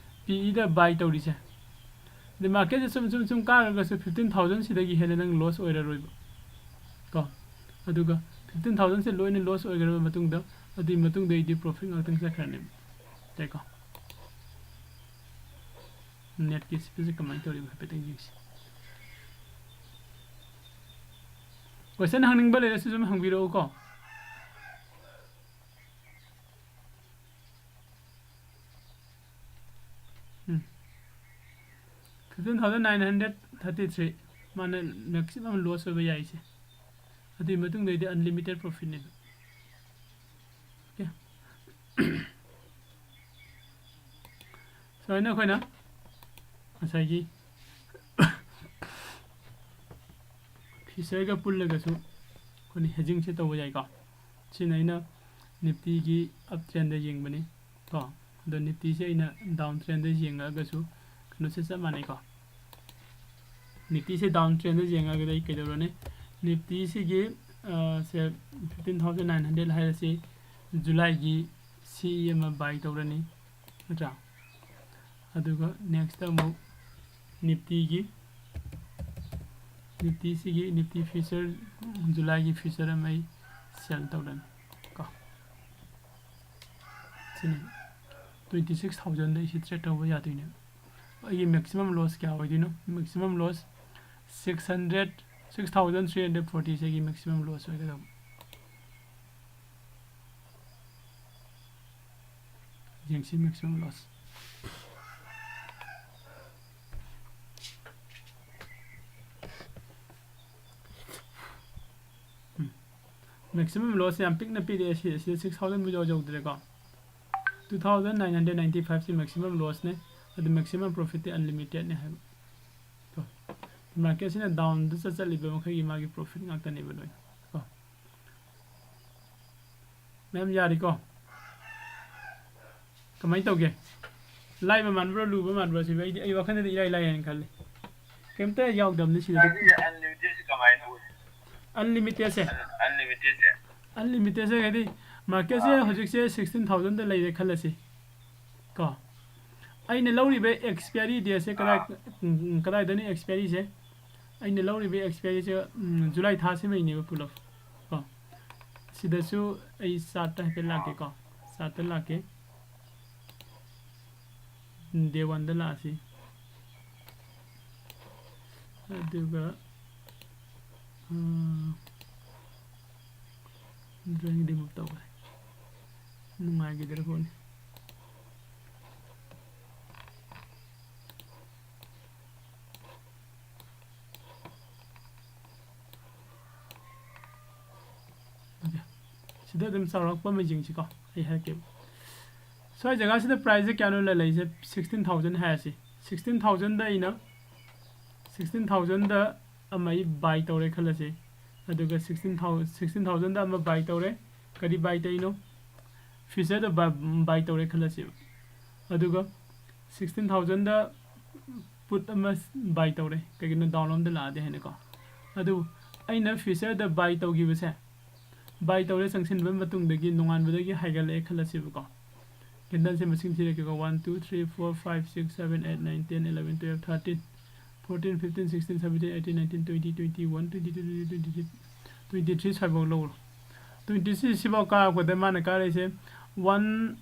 ꯄꯤ ꯏꯗ ꯕꯥꯏ ꯇꯧꯔꯤꯁꯦ, ꯑꯗꯩ ꯃꯥꯔꯀꯦꯠꯁꯦ ꯁꯨꯝ ꯁꯨꯝ ꯁꯨꯝ ꯀꯥꯔꯒꯁꯨ fifteen thousand ꯁꯤꯗꯒꯤ ꯍꯦꯟꯅ ꯅꯪ loss ꯑꯣꯏꯔꯔꯣꯏꯕ ꯀꯣ꯫ ꯑꯗꯨꯒ fifteen thousandꯁꯦ ꯂꯣꯏꯅ loss ꯑꯣꯏꯈ꯭ꯔꯕ ꯃꯇꯨꯡꯗ, ꯑꯗꯨꯒꯤ ꯃꯇꯨꯡꯗꯩꯗꯤ profit ꯉꯥꯛꯇꯪ ꯆꯠꯈ꯭ꯔꯅꯦꯕ꯫ ꯌꯥꯏꯀꯣ? Netꯀꯤ speedꯁꯦ ꯀꯃꯥꯏꯅ ꯇꯧꯔꯤꯕ ꯍꯥꯏꯐꯦꯠꯇꯪ ꯌꯦꯡꯁꯤ꯫ Question ꯍꯪꯅꯤꯡꯕ ꯂꯩꯔꯁꯨ ꯑꯗꯨꯝ ꯍꯪꯕꯤꯔꯛꯎꯀꯣ꯫ ꯎꯝ꯫ Fifteen thousand nine hundred thirty three꯫ ꯃꯥꯅ maximum loss ꯑꯣꯏꯕ ꯌꯥꯏꯁꯦ꯫ ꯑꯗꯨꯒꯤ ꯃꯇꯨꯡꯗꯩꯗꯤ unlimited profitꯅꯦꯕ꯫ Okay꯫ ꯁꯨꯃꯥꯏꯅ ꯑꯩꯈꯣꯏꯅ ꯉꯁꯥꯏꯒꯤ futureꯒ ꯄꯨꯜꯂꯒꯁꯨ ꯑꯩꯈꯣꯏꯅ hedgingꯁꯦ ꯇꯧꯕ ꯌꯥꯏꯀꯣ꯫ ꯁꯤꯅ ꯑꯩꯅ Niftyꯒꯤ up trendꯗ ꯌꯦꯡꯕꯅꯤ ꯀꯣ꯫ ꯑꯗꯣ Niftyꯁꯦ ꯑꯩꯅ down trendꯗ ꯌꯦꯡꯉꯒꯁꯨ ꯀꯩꯅꯣꯁꯦ ꯆꯞ ꯃꯥꯟꯅꯩꯀꯣ꯫ Niftyꯁꯦ down trendꯗ ꯌꯦꯡꯉꯒꯗꯤ ꯑꯩ ꯀꯩꯗꯧꯔꯅꯤ? Niftyꯁꯤꯒꯤ, ꯑ, ꯁꯦ fifteen thousand nine hundred ꯍꯥꯏꯔꯁꯤ, Julyꯒꯤ C E ꯑꯃ buy ꯇꯧꯔꯅꯤ, ꯅꯠꯇ꯭ꯔꯥ? ꯑꯗꯨꯒ next ꯑꯃꯨꯛ Niftyꯒꯤ, Niftyꯁꯤꯒꯤ Nifty future, Julyꯒꯤ future ꯑꯃ ꯑꯩ sell ꯇꯧꯔꯅꯤ ꯀꯣ꯫ ꯁꯤꯅꯤ, twenty six thousandꯗ ꯑꯩꯁꯤ trade ꯇꯧꯕ ꯌꯥꯗꯣꯏꯅꯦꯕ꯫ ꯑꯩꯒꯤ maximum loss ꯀꯌꯥ ꯑꯣꯏꯗꯣꯏꯅꯣ? Maximum loss six hundred, six thousand three hundred fortyꯁꯦ ꯑꯩꯒꯤ maximum loss ꯑꯣꯏꯒꯗꯕ꯫ ꯌꯦꯡꯁꯤ maximum loss꯫ ꯎꯝ꯫ Maximum loss ꯌꯥꯝ ꯄꯤꯛꯅ ꯄꯤꯔꯛꯑꯦ ꯁꯤ, ꯁꯤꯗ six thousand ꯌꯧ-, ꯌꯧꯗ꯭ꯔꯦꯀꯣ꯫ Two thousand nine hundred ninety fiveꯁꯤ maximum lossꯅꯦ, ꯑꯗꯨ maximum profitꯇꯤ unlimitedꯅꯦ ꯍꯥꯏꯕ꯫ ꯀꯣ꯫ Marketꯁꯤꯅ downꯗ ꯆꯠ-, ꯆꯠꯂꯤꯕ ꯃꯈꯩꯒꯤ ꯃꯥꯒꯤ profit ꯉꯥꯛꯇꯅꯦꯕ ꯂꯣꯏꯅ꯫ ꯀꯣ꯫ ꯃꯌꯥꯝ ꯌꯥꯔꯤꯀꯣ? ꯀꯃꯥꯏꯅ ꯇꯧꯒꯦ? ꯂꯥꯏꯕ ꯃꯥꯟꯕ꯭ꯔꯣ, ꯂꯨꯕ ꯃꯥꯟꯕ꯭ꯔꯣ ꯁꯤꯕꯨ? ꯑꯩꯗꯤ, ꯑꯩ ꯋꯥꯈꯜꯗꯗꯤ ꯏꯔꯥꯏ ꯂꯥꯏ ꯍꯥꯏꯅ ꯈꯜꯂꯤ꯫ ꯀꯩꯝꯇ ꯌꯥꯎꯗꯕꯅꯤ ꯁꯤꯗꯗꯤ꯫ ꯁꯤꯒꯤ unlimitedꯁꯤ ꯀꯃꯥꯏꯅ ꯑꯣꯏ? Unlimitedꯁꯦ? Un-, unlimitedꯁꯦ? Unlimitedꯁꯦ ꯍꯥꯏꯗꯤ marketꯁꯦ ꯑꯥ꯫ ꯍꯧꯖꯤꯛꯁꯦ sixteen thousandꯗ ꯂꯩꯔꯦ ꯈꯜꯂꯁꯤ꯫ ꯀꯣ꯫ ꯑꯩꯅ ꯂꯧꯔꯤꯕ expiry dateꯁꯦ ꯀꯗꯥꯏ, ꯑꯥ꯫ ꯎꯝ, ꯎꯝ, ꯀꯗꯥꯏꯗꯅꯣ expiryꯁꯦ? ꯑꯩꯅ ꯂꯧꯔꯤꯕ expiryꯁꯦ, ꯎꯝ, July ꯊꯥꯁꯤꯃꯩꯅꯦꯕ ꯄꯨꯂꯞ꯫ ꯀꯣ꯫ ꯁꯤꯗꯁꯨ ꯑꯩ chartꯇ ꯍꯥꯏꯐꯦꯠ ꯂꯥꯛꯀꯦꯀꯣ꯫ Chartꯇ ꯂꯥꯛꯀꯦ꯫ Day oneꯗ ꯂꯥꯛꯑꯁꯤ꯫ ꯑꯗꯨꯒ ꯎꯝ, drawing remove ꯇꯧꯈ꯭ꯔꯦ꯫ ꯅꯨꯡꯉꯥꯏꯈꯤꯗ꯭ꯔ ꯄꯣꯠꯅꯤ꯫ Okay. ꯁꯤꯗ ꯑꯗꯨꯝ ꯆꯥꯎꯔꯥꯛꯄ ꯑꯃ ꯌꯦꯡꯁꯤꯀꯣ, ꯑꯩ ꯍꯥꯏꯔꯛꯀꯦꯕ꯫ ꯁ꯭ꯋꯥꯏ ꯖꯒꯥꯁꯤꯗ priceꯁꯦ ꯀꯌꯥꯅꯣ ꯂꯩꯔꯤꯁꯦ? Sixteen thousand ꯍꯥꯏꯔꯁꯤ꯫ Sixteen thousandꯗ ꯑꯩꯅ, sixteen thousandꯗ ꯑꯃ ꯑꯩ buy ꯇꯧꯔꯦ ꯈꯜꯂꯁꯤ꯫ ꯑꯗꯨꯒ sixteen thousand, sixteen thousandꯗ ꯑꯃ buy ꯇꯧꯔꯦ꯫ ꯀꯔꯤ buy ꯇꯧꯔꯤꯅꯣ? Futureꯗ buy, buy ꯇꯧꯔꯦ ꯈꯜꯂꯁꯦꯕ꯫ ꯑꯗꯨꯒ sixteen thousandꯗ put ꯑꯃ buy ꯇꯧꯔꯦ, ꯀꯩꯒꯤꯅꯣ down ꯂꯣꯝꯗ ꯂꯥꯛꯑꯗꯤ ꯍꯥꯏꯅꯀꯣ꯫ ꯑꯗꯨ ꯑꯩꯅ futureꯗ buy ꯇꯧꯈꯤꯕꯁꯦ, buy ꯇꯧꯔꯦ, ꯆꯪꯁꯤꯟꯕ ꯃꯇꯨꯡꯗꯒꯤ ꯅꯣꯡꯉꯥꯟꯕꯗꯒꯤ ꯍꯥꯏꯒꯠꯂꯛꯑꯦ ꯈꯜꯂꯁꯦꯕꯀꯣ꯫ Candleꯁꯦ ꯃꯁꯤꯡ ꯊꯤꯔꯛꯀꯦꯀꯣ, one, two, three, four, five, six, seven, eight, nine, ten, eleven, twelve, thirteen, fourteen, fifteen, sixteen, seventeen, eighteen, nineteen, twenty, twenty-one, twenty-two, twenty-three, twenty-three, twenty-three ꯁ꯭ꯋꯥꯏꯐꯥꯎ ꯂꯧꯔꯣ꯫ Twenty-three ꯁꯤꯐꯥꯎ ꯀꯥꯔꯛꯄꯗ ꯃꯥꯅ ꯀꯥꯔꯛꯏꯁꯦ one,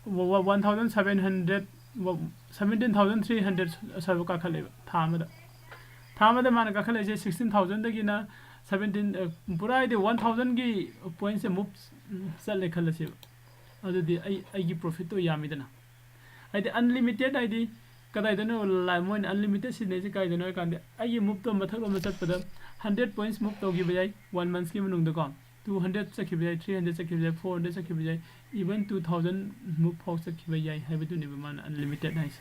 one thousand seven hundred, seventeen thousand three hundred ꯁ꯭ꯋꯥꯏꯐꯥꯎ ꯀꯥꯈꯠꯂꯦꯕ ꯊꯥ ꯑꯃꯗ꯫ ꯊꯥ ꯑꯃꯗ ꯃꯥꯅ ꯀꯥꯈꯠꯂꯛꯏꯁꯦ sixteen thousandꯗꯒꯤꯅ seventeen, ꯑ, ꯄꯨꯔꯥ ꯍꯥꯏꯗꯤ one thousandꯒꯤ pointsꯁꯦ move, ꯎꯝ, ꯆꯠꯂꯦ ꯈꯜꯂꯁꯦꯕ꯫ ꯑꯗꯨꯗꯤ ꯑꯩ, ꯑꯩꯒꯤ profitꯇꯣ ꯌꯥꯝꯃꯤꯗꯅ꯫ ꯍꯥꯏꯗꯤ unlimited ꯍꯥꯏꯗꯤ ꯀꯗꯥꯏꯗꯅꯣ ꯂꯥ-, ꯃꯣꯏꯅ unlimited ꯁꯤꯖꯤꯟꯅꯩꯁꯦ ꯀꯥꯏꯗꯅꯣ ꯍꯥꯏ ꯀꯥꯟꯗ, ꯑꯩꯒꯤ moveꯇꯣ ꯃꯊꯛꯂꯣꯝꯗ ꯆꯠꯄꯗ hundred points move ꯇꯧꯈꯤꯕ ꯌꯥꯏ one monthꯀꯤ ꯃꯅꯨꯡꯗꯀꯣ꯫ Two hundred ꯆꯠꯈꯤꯕ ꯌꯥꯏ, three hundred ꯆꯠꯈꯤꯕ ꯌꯥꯏ, four hundred ꯆꯠꯈꯤꯕ ꯌꯥꯏ, even two thousand move ꯐꯥꯎ ꯆꯠꯈꯤꯕ ꯌꯥꯏ ꯍꯥꯏꯕꯗꯨꯅꯦꯕ ꯃꯥꯅ unlimited ꯍꯥꯏꯁꯦ꯫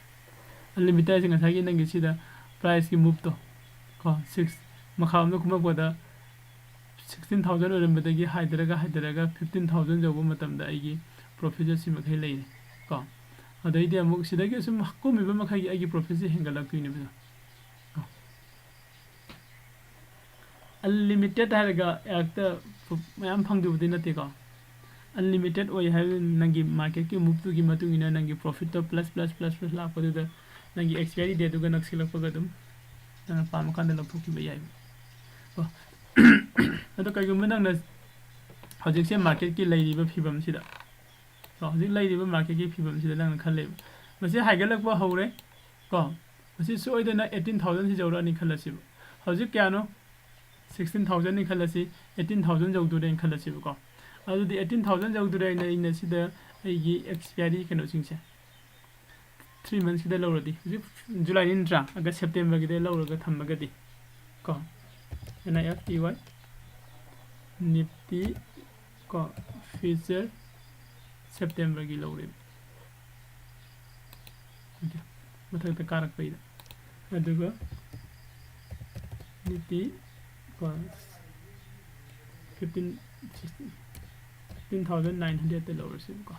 Unlimited ꯍꯥꯏꯁꯦ ꯉꯁꯥꯏꯒꯤ ꯅꯪꯒꯤ ꯁꯤꯗ priceꯀꯤ moveꯇꯣ ꯀꯣ, six, ꯃꯈꯥꯔꯣꯝꯗ ꯀꯨꯝꯃꯛꯄꯗ sixteen thousand ꯑꯣꯏꯔꯝꯕꯗꯒꯤ ꯍꯥꯏꯊꯔꯒ, ꯍꯥꯏꯊꯔꯒ fifteen thousand ꯌꯧꯕ ꯃꯇꯝꯗ ꯑꯩꯒꯤ profitꯁꯦ ꯁꯤ ꯃꯈꯩ ꯂꯩꯔꯦ ꯀꯣ꯫ ꯑꯗꯩꯗꯤ ꯑꯃꯨꯛ ꯁꯤꯗꯒꯤ ꯑꯁꯨꯝ ꯀꯨꯝꯃꯤꯕ ꯃꯈꯩꯒꯤ ꯑꯩꯒꯤ profitꯁꯦ ꯍꯦꯟꯒꯠꯂꯛꯇꯣꯏꯅꯦꯕ꯫ Unlimited ꯍꯥꯏꯔꯒ ꯍꯦꯛꯇ ꯃꯌꯥꯝ ꯐꯪꯗꯕꯗꯤ ꯅꯠꯇꯦꯀꯣ꯫ Unlimited ꯑꯣꯏ ꯍꯥꯏꯕ ꯅꯪꯒꯤ marketꯀꯤ moveꯇꯨꯒꯤ ꯃꯇꯨꯡ ꯏꯟꯅ ꯅꯪꯒꯤ profitꯇꯣ plus, plus, plus, plus ꯂꯥꯛꯄꯗꯨꯗ ꯅꯪꯒꯤ expiry dateꯗꯨꯒ ꯅꯛꯁꯤꯜꯂꯛꯄꯒ ꯑꯗꯨꯝ ꯅꯪꯅ ꯄꯥꯝꯃꯀꯥꯟꯗ ꯂꯧꯊꯣꯛꯈꯤꯕ ꯌꯥꯏꯕ ꯀꯣ꯫ ꯑꯗꯣ ꯀꯩꯒꯨꯝꯕ ꯅꯪꯅ ꯍꯧꯖꯤꯛꯁꯦ marketꯀꯤ ꯂꯩꯔꯤꯕ ꯐꯤꯕꯝꯁꯤꯗ, ꯀꯣ, ꯍꯧꯖꯤꯛ ꯂꯩꯔꯤꯕ marketꯀꯤ ꯐꯤꯕꯝꯁꯤꯗ ꯅꯪꯅ ꯈꯜꯂꯦꯕ, ꯃꯁꯤ ꯍꯥꯏꯒꯠꯂꯛꯄ ꯍꯧꯔꯦ ꯀꯣ, ꯃꯁꯤ ꯁꯣꯏꯗꯅ eighteen thousandꯁꯤ ꯌꯧꯔꯛꯑꯅꯤ ꯈꯜꯂꯁꯦꯕ꯫ ꯍꯧꯖꯤꯛ ꯀꯌꯥꯅꯣ? ꯁꯤꯛꯁꯇꯤꯟ ꯊꯥꯎꯖꯟꯅꯤ ꯈꯜꯂꯁꯤ, ꯑꯩꯠꯇꯤꯟ ꯊꯥꯎꯖꯟ ꯌꯧꯗꯣꯔꯦꯅ ꯈꯜꯂꯁꯦꯕꯀꯣ꯫ ꯑꯗꯨꯗꯤ ꯑꯩꯠꯇꯤꯟ ꯊꯥꯎꯖꯟ ꯌꯧꯗꯣꯔꯦ ꯍꯥꯏꯅ ꯑꯩꯅ ꯁꯤꯗ ꯑꯩꯒꯤ ꯑꯦꯛꯁꯄꯤꯌꯥꯔꯤ ꯀꯩꯅꯣꯁꯤꯡꯁꯦ ꯊ꯭ꯔꯤ ꯃꯟꯁꯀꯤꯗ ꯂꯧꯔꯗꯤ, ꯍꯧꯖꯤꯛ ꯖꯨꯂꯥꯏꯅꯤ ꯅꯠꯇ꯭ꯔꯥ? ꯑꯥꯒꯁ, ꯁꯦꯞꯇꯦꯝꯕꯔꯒꯤꯗ ꯂꯧꯔꯒ ꯊꯝꯃꯒꯗꯤ ꯀꯣ, N I F T Y, Nifty ꯀꯣ, ꯐ꯭ꯌꯨꯆꯔ ꯁꯦꯞꯇꯦꯝꯕꯔꯒꯤ ꯂꯧꯔꯦꯕ꯫ ꯑꯣꯀꯦ, ꯃꯊꯛꯇ ꯀꯥꯔꯛꯄꯩꯗ꯫ ꯑꯗꯨꯒ ꯅꯤꯐꯇꯤ ꯀꯣ, ꯐꯤꯐꯇꯤꯟ, ꯐꯤꯐꯇꯤꯟ ꯊꯥꯎꯖꯟ ꯅꯥꯏꯟ ꯍꯟꯗ꯭ꯔꯦꯗꯇ ꯂꯧꯔꯁꯦꯕꯀꯣ꯫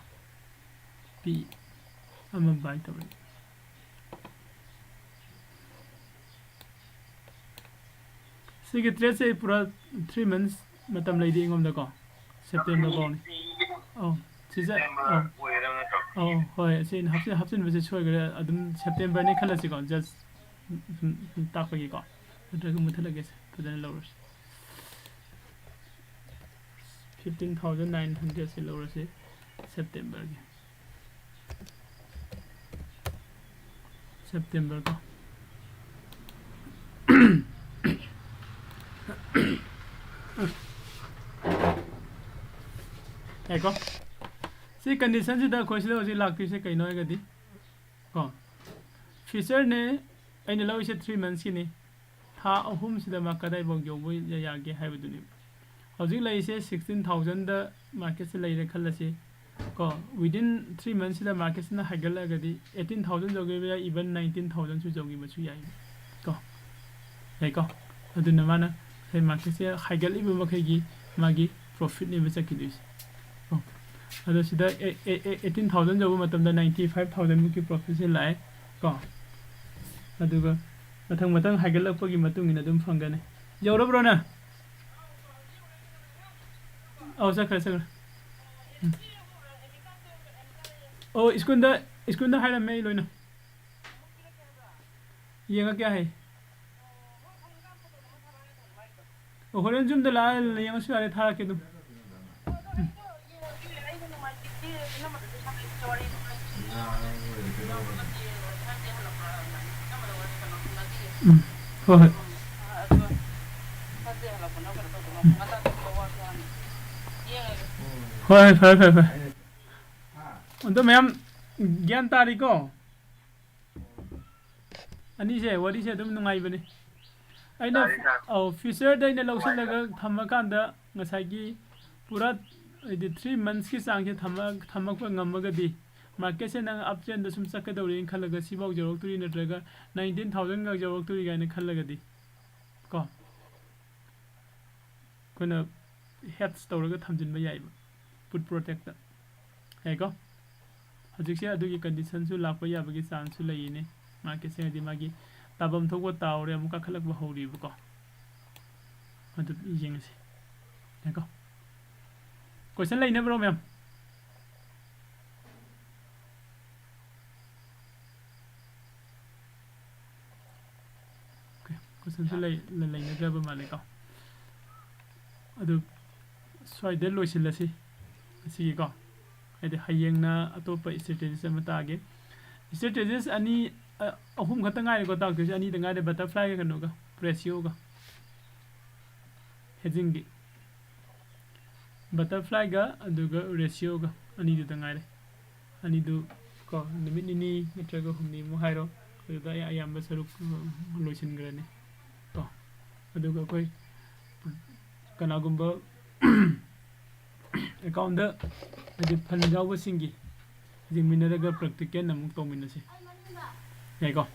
ꯄꯤ ꯑꯃ ꯕꯥꯏ ꯇꯧꯔꯦ꯫ ꯁꯤꯒꯤ ꯇ꯭ꯔꯦꯠꯁꯦ ꯑꯩ ꯄꯨꯔꯥ ꯊ꯭ꯔꯤ ꯃꯟꯁ ꯃꯇꯝ ꯂꯩꯔꯤ ꯑꯩꯉꯣꯟꯗꯀꯣ, ꯁꯦꯞꯇꯦꯝꯕꯔ ꯐꯥꯎꯅꯤ꯫ ꯑꯧ, ꯁꯤꯁꯦ, ꯑꯧ, ꯑꯧ, ꯍꯣꯏ, ꯁꯤ ꯑꯩꯅ ꯍꯥꯞꯆꯤꯟ-, ꯍꯥꯞꯆꯤꯟꯕꯁꯦ ꯁꯣꯏꯈ꯭ꯔꯦ꯫ ꯑꯗꯨꯝ ꯁꯦꯞꯇꯦꯝꯕꯔꯅꯤ ꯈꯜꯂꯁꯤꯀꯣ, ꯖꯁ ꯁꯨꯝ, ꯁꯨꯝ ꯇꯥꯛꯄꯒꯤꯀꯣ꯫ ꯅꯠꯇ꯭ꯔꯒ ꯃꯨꯠꯊꯠꯂꯒꯦꯁꯦ, ꯐꯖꯅ ꯂꯧꯔꯁꯤ꯫ ꯐꯤꯐꯇꯤꯟ ꯊꯥꯎꯖꯟ ꯅꯥꯏꯟ ꯍꯟꯗ꯭ꯔꯦꯗꯁꯦ ꯂꯧꯔꯁꯤ ꯁꯦꯞꯇꯦꯝꯕꯔꯒꯤ꯫ ꯁꯦꯞꯇꯦꯝꯕꯔ ꯀꯣ꯫ ꯉꯥꯏꯈꯣ꯫ ꯁꯤ ꯀꯟꯗꯤꯁꯟꯁꯤꯗ ꯑꯩꯈꯣꯏ ꯁꯤꯗ ꯍꯧꯖꯤꯛ ꯂꯥꯛꯇꯣꯏꯁꯦ ꯀꯩꯅꯣ ꯍꯥꯏꯔꯒꯗꯤ ꯀꯣ, ꯐ꯭ꯌꯨꯆꯔꯅꯦ ꯑꯩꯅ ꯂꯧꯔꯤꯁꯦ ꯊ꯭ꯔꯤ ꯃꯟꯁꯀꯤꯅꯤ꯫ ꯊꯥ ꯑꯍꯨꯝꯁꯤꯗ ꯃꯥ ꯀꯗꯥꯏꯐꯥꯎ ꯌꯧꯕ ꯌꯥꯒꯦ ꯍꯥꯏꯕꯗꯨꯅꯦꯕ꯫ ꯍꯧꯖꯤꯛ ꯂꯩꯔꯤꯁꯦ ꯁꯤꯛꯁꯇꯤꯟ ꯊꯥꯎꯖꯟꯗ ꯃꯥꯔꯀꯦꯠꯁꯦ ꯂꯩꯔꯦ ꯈꯜꯂꯁꯤ ꯀꯣ, within three monthsꯁꯤꯗ ꯃꯥꯔꯀꯦꯠꯁꯤꯅ ꯍꯥꯏꯒꯠꯂꯛꯑꯒꯗꯤ eighteen thousand ꯌꯧꯈꯤꯕ ꯌꯥꯏ, even nineteen thousandꯁꯨ ꯌꯧꯈꯤꯕꯁꯨ ꯌꯥꯏ ꯀꯣ, ꯌꯥꯏꯀꯣ꯫ ꯑꯗꯨꯅ ꯃꯥꯅ ꯉꯁꯥꯏ ꯃꯥꯔꯀꯦꯠꯁꯦ ꯍꯥꯏꯒꯠꯂꯤꯕ ꯃꯈꯩꯒꯤ ꯃꯥꯒꯤ ꯄ꯭ꯔꯣꯐꯤꯠꯅꯦꯕ ꯆꯠꯈꯤꯗꯣꯏꯁꯦ ꯀꯣ꯫ ꯑꯗꯣ ꯁꯤꯗ eighteen thousand ꯌꯧꯕ ꯃꯇꯝꯗ ninety five thousandꯃꯨꯛꯀꯤ ꯄ꯭ꯔꯣꯐꯤꯠꯁꯦ ꯂꯥꯛꯑꯦ ꯀꯣ꯫ ꯑꯗꯨꯒ ꯃꯊꯪ ꯃꯊꯪ ꯍꯥꯏꯒꯠꯂꯛꯄꯒꯤ ꯃꯇꯨꯡ ꯏꯟꯅ ꯑꯗꯨꯝ ꯐꯪꯒꯅꯤ꯫ ꯌꯧꯔꯕ꯭ꯔꯣ ꯅꯪ? ꯑꯧ, ꯆꯠꯈ꯭ꯔꯦ, ꯆꯠꯈ꯭ꯔꯦ꯫ ꯎꯝ꯫ ꯑꯣ, ꯁ꯭ꯀꯨꯜꯗ, ꯁ꯭ꯀꯨꯜꯗ ꯍꯥꯏꯔꯝꯃꯦ ꯑꯩ ꯂꯣꯏꯅ꯫ ꯌꯦꯡꯉꯛꯀꯦ ꯍꯥꯏ꯫ ꯑꯣ, ꯍꯣꯔꯦꯟ ꯌꯨꯝꯗ ꯂꯥꯛꯑ ꯌꯦꯡꯉꯁꯨ ꯌꯥꯔꯦ, ꯊꯥꯔꯛꯀꯦ ꯑꯗꯨꯝ꯫ ꯎꯝ꯫ ꯎꯝ, ꯍꯣꯏ, ꯍꯣꯏ꯫ ꯍꯣꯏ, ꯐꯔꯦ, ꯐꯔꯦ, ꯐꯔꯦ꯫ ꯑꯗꯣ ꯃꯌꯥꯝ ꯒ꯭ꯌꯥꯟ ꯇꯥꯔꯤꯀꯣ? ꯑꯅꯤꯁꯦ, ꯋꯥꯔꯤꯁꯦ ꯑꯗꯨꯝ ꯅꯨꯡꯉꯥꯏꯕꯅꯤ꯫ ꯑꯩꯅ, ꯇꯥꯏ, ꯇꯥꯏ꯫ ꯑꯧ, future ꯗ ꯑꯩꯅ ꯂꯧꯁꯤꯜꯂꯒ ꯊꯝꯃꯀꯥꯟꯗ ꯉꯁꯥꯏꯒꯤ ꯄꯨꯔꯥ, ꯍꯥꯏꯗꯤ, three months ꯀꯤ ꯆꯥꯡꯁꯦ ꯊꯝꯃ-, ꯊꯝꯃꯛꯄ ꯉꯝꯃꯒꯗꯤ, market ꯁꯦ ꯅꯪ uptrend ꯗ ꯁꯨꯝ ꯆꯠꯀꯗꯧꯔꯤꯅ ꯈꯜꯂꯒ, ꯁꯤꯐꯥꯎ ꯌꯧꯔꯛꯇꯣꯔꯤ ꯅꯠꯇ꯭ꯔꯒ nineteen thousand ꯒ ꯌꯧꯔꯛꯇꯣꯔꯤ ꯀꯥꯏꯅ ꯈꯜꯂꯒꯗꯤ, ꯀꯣ, ꯑꯩꯈꯣꯏꯅ hedge ꯇꯧꯔꯒ ꯊꯝꯖꯤꯟꯕ ꯌꯥꯏꯕ, put product ꯇ꯫ ꯌꯥꯏꯀꯣ? ꯍꯧꯖꯤꯛꯁꯦ ꯑꯗꯨꯒꯤ condition ꯁꯨ ꯂꯥꯛꯄ ꯌꯥꯕꯒꯤ chance ꯁꯨ ꯂꯩꯌꯦꯅꯦ꯫ Market ꯁꯦ ꯍꯥꯏꯗꯤ ꯃꯥꯒꯤ ꯇꯥꯐꯝ ꯊꯣꯛꯄ ꯇꯥꯎꯔꯦ, ꯑꯃꯨꯛ ꯀꯥꯈꯠꯂꯛꯄ ꯍꯧꯔꯤꯕꯀꯣ꯫ ꯑꯗꯨ ꯌꯦꯡꯉꯁꯤ꯫ ꯌꯥꯏꯀꯣ? Question ꯂꯩꯅꯕ꯭ꯔꯣ, ꯃꯌꯥꯝ? Okay, question ꯁꯨ ꯂꯩ-, ꯂꯩ-, ꯂꯩꯅꯗ꯭ꯔꯕ ꯃꯥꯜꯂꯦꯀꯣ꯫ ꯑꯗꯨ ꯁ꯭ꯋꯥꯏꯗ ꯂꯣꯏꯁꯤꯜꯂꯁꯤ ꯉꯁꯤꯒꯤꯀꯣ꯫ ꯍꯥꯏꯗꯤ ꯍꯌꯦꯡꯅ ꯑꯇꯣꯞꯄ strategies ꯑꯃ ꯇꯥꯒꯦ꯫ Strategies ꯑꯅꯤ, ꯑ, ꯑꯍꯨꯝ ꯈꯛꯇ ꯉꯥꯏꯔꯦꯀꯣ ꯇꯥꯛꯇꯣꯏꯁꯦ, ꯑꯅꯤꯗ ꯉꯥꯏꯔꯦ, butterfly ꯒ ꯀꯩꯅꯣꯒ, ratio ꯒ꯫ Hedging ꯒꯤ꯫ Butterfly ꯒ ꯑꯗꯨꯒ ratio ꯒ ꯑꯅꯤꯗꯨꯗ ꯉꯥꯏꯔꯦ꯫ ꯑꯅꯤꯗꯨ ꯀꯣ ꯅꯨꯃꯤꯠ ꯅꯤꯅꯤ ꯅꯠꯇ꯭ꯔꯒ ꯍꯨꯝꯅꯤꯃꯨꯛ ꯍꯥꯏꯔꯣ, ꯑꯗꯨꯗ ꯑꯩ ꯑꯌꯥꯝꯕ ꯁꯔꯨꯛ, ꯎꯝ, ꯂꯣꯏꯁꯤꯟꯈ꯭ꯔꯅꯤ ꯀꯣ꯫ ꯑꯗꯨꯒ ꯑꯩꯈꯣꯏ ꯀꯅꯥꯒꯨꯝꯕ account ꯗ ꯍꯥꯏꯗꯤ fund ꯌꯥꯎꯕꯁꯤꯡꯒꯤ ꯌꯦꯡꯃꯤꯟꯅꯔꯒ practical ꯑꯃꯨꯛ ꯇꯧꯃꯤꯟꯅꯁꯤ꯫ ꯌꯥꯏꯀꯣ?